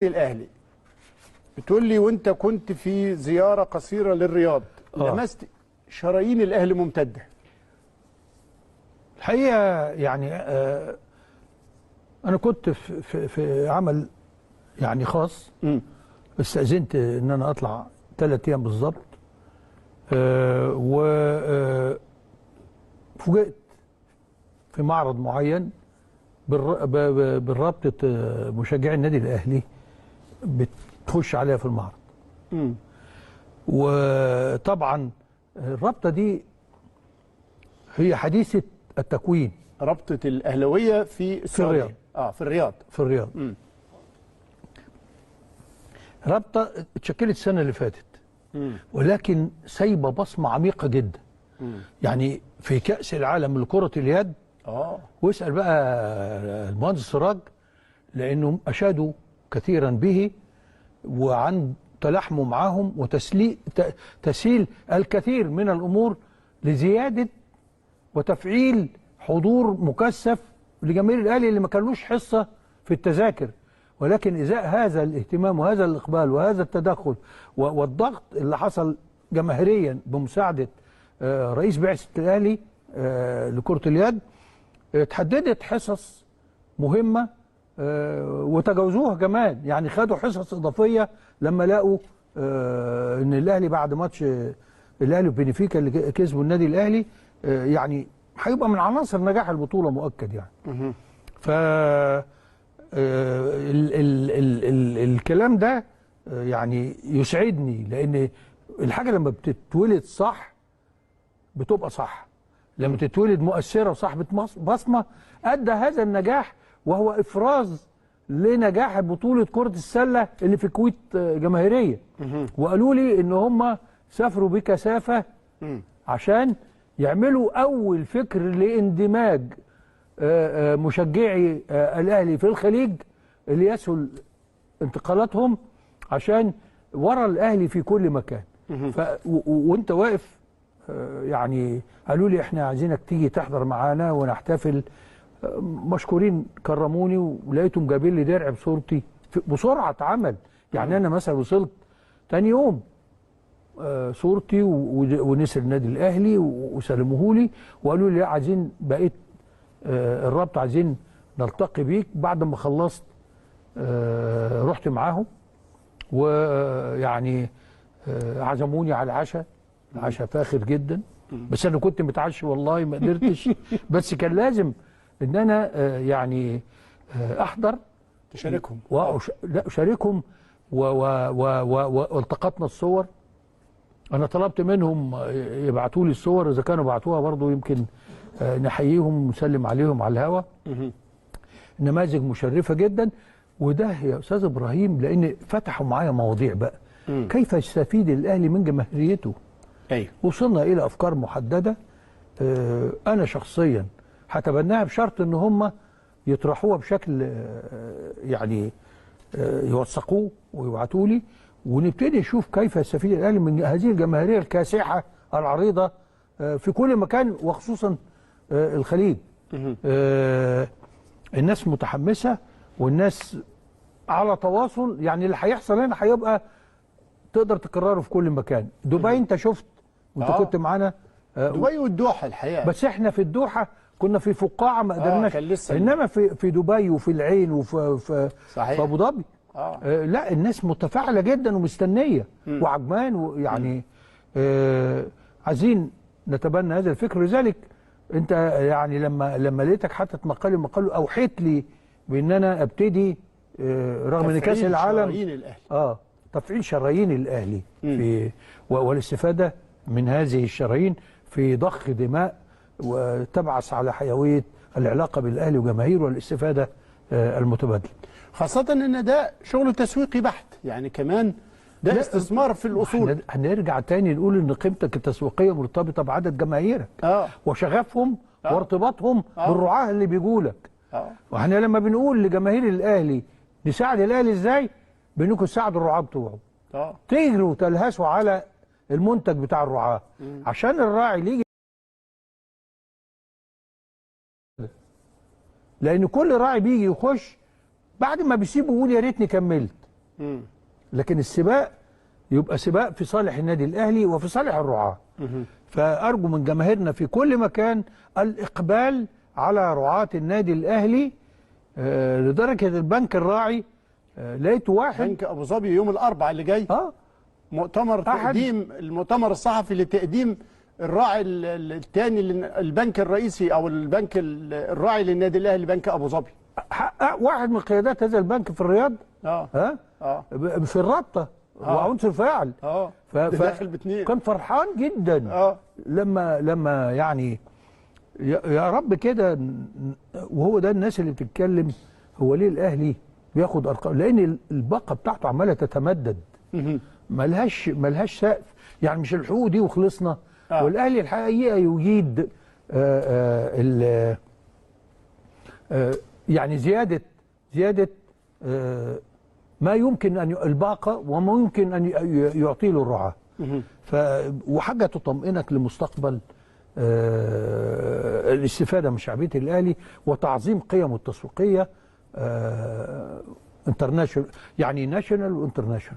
الاهلي. بتقول لي وانت كنت في زيارة قصيرة للرياض لمست شرايين الاهلي ممتدة. الحقيقة يعني انا كنت في عمل يعني خاص، استأذنت ان انا اطلع 3 ايام بالظبط، وفوجئت في معرض معين بالرابطه مشجعي النادي الاهلي بتخش عليها في المعرض. وطبعا الرابطة دي هي حديثه التكوين، رابطه الاهلاوية في السعودية، في الرياض، في الرياض. رابطه اتشكلت السنة اللي فاتت، ولكن سايبه بصمة عميقة جدا. يعني في كاس العالم لكرة اليد، واسال بقى المهندس سراج لانهم اشادوا كثيرا به وعن تلاحموا معاهم وتسهيل الكثير من الامور لزيادة وتفعيل حضور مكثف لجماهير الاهلي اللي ما كانوش حصة في التذاكر، ولكن ازاء هذا الاهتمام وهذا الاقبال وهذا التدخل والضغط اللي حصل جماهيريا بمساعدة رئيس بعثه الاهلي لكرة اليد، اتحددت حصص مهمة وتجاوزوها كمان. يعني خدوا حصص اضافية لما لقوا ان الاهلي بعد ماتش الاهلي وبنفيكا اللي كسبوا النادي الاهلي يعني هيبقى من عناصر نجاح البطولة مؤكد يعني. ف ال ال ال ال الكلام ده يعني يسعدني، لان الحاجة لما بتتولد صح بتبقى صح، لما تتولد مؤثرة وصاحبه بصمة ادى هذا النجاح، وهو افراز لنجاح بطوله كره السلة اللي في الكويت جماهيرية. وقالوا لي ان هم سافروا بكثافة عشان يعملوا اول فكر لاندماج مشجعي الاهلي في الخليج اللي يسهل انتقالاتهم عشان ورا الاهلي في كل مكان. وانت واقف يعني قالوا لي احنا عايزينك تيجي تحضر معانا ونحتفل، مشكورين كرموني، ولقيتهم جايبين لي درع بصورتي بسرعة اتعمل. يعني انا مثلا وصلت تاني يوم صورتي ونسر النادي الاهلي وسلموه لي وقالوا لي عايزين بقيت الرابطة عايزين نلتقي بيك. بعد ما خلصت رحت معاهم، ويعني عزموني على العشاء، عشاء فاخر جدا، بس انا كنت متعشي والله ما قدرتش، بس كان لازم ان انا يعني احضر تشاركهم، لا اشاركهم، والتقطنا الصور. انا طلبت منهم يبعتوا لي الصور، اذا كانوا بعتوها برضو يمكن نحييهم ونسلم عليهم على الهوا. نماذج مشرفة جدا. وده يا استاذ ابراهيم لان فتحوا معايا مواضيع بقى، كيف يستفيد الاهلي من جماهيريته. ايوه، وصلنا الى افكار محددة. انا شخصيا هتبناها بشرط ان هم يطرحوها بشكل يعني يوثقوه ويبعتوا لي، ونبتدي نشوف كيف يستفيد الاهلي من هذه الجماهيرية الكاسحه العريضة في كل مكان، وخصوصا الخليج. الناس متحمسة والناس على تواصل، يعني اللي هيحصل هنا هيبقى تقدر تكرره في كل مكان. دبي انت شفت وانت كنت معانا، دبي والدوحه الحقيقة، بس احنا في الدوحة كنا في فقاعة ما قدرناش، انما في دبي وفي العين وفي في, في ابو ظبي لا الناس متفاعله جدا ومستنيه وعجمان، ويعني عايزين نتبنى هذا الفكر. لذلك انت يعني لما لقيتك حاطط مقال اوحيت لي بان انا ابتدي رغم ان كاس العالم تفعيل شرايين الاهلي في والاستفادة من هذه الشرايين في ضخ دماء وتبعث على حيوية العلاقة بالاهلي وجماهيره والاستفادة المتبادلة، خاصة ان ده شغل تسويقي بحت، يعني كمان ده استثمار في الاصول. هنرجع تاني نقول ان قيمتك التسويقية مرتبطة بعدد جماهيرك وشغفهم وارتباطهم بالرعاه اللي بيجوا لك. واحنا لما بنقول لجماهير الاهلي نساعد الاهلي ازاي، بانكم تساعدوا الرعاة بتوعه، تجروا وتلهسوا على المنتج بتاع الرعاة عشان الراعي اللي يجي، لان كل راعي بيجي يخش بعد ما بيسيبه يقول يا ريتني كملت. لكن السباق يبقى سباق في صالح النادي الاهلي وفي صالح الرعاة. فارجو من جماهيرنا في كل مكان الاقبال على رعاة النادي الاهلي، لدرجة البنك الراعي لقيت واحد بنك ابو ظبي يوم الاربعاء اللي جاي مؤتمر تقديم، المؤتمر الصحفي لتقديم الراعي الثاني، البنك الرئيسي او البنك الراعي للنادي الاهلي بنك ابو ظبي. واحد من قيادات هذا البنك في الرياض في الرابطة وعنصر فاعل داخل باتنين، كان فرحان جدا لما يعني يا رب كده. وهو ده الناس اللي بتتكلم، هو ليه الاهلي بياخد ارقام؟ لان الباقه بتاعته عماله تتمدد، ملهاش سقف، يعني مش الحقوق دي وخلصنا. والاهلي الحقيقة يجيد يعني زيادة ما يمكن ان الباقه وما يمكن ان يعطيه له الرعاة. وحاجه تطمئنك لمستقبل الاستفادة من شعبية الاهلي وتعظيم قيمة التسويقية international، يعني national و international.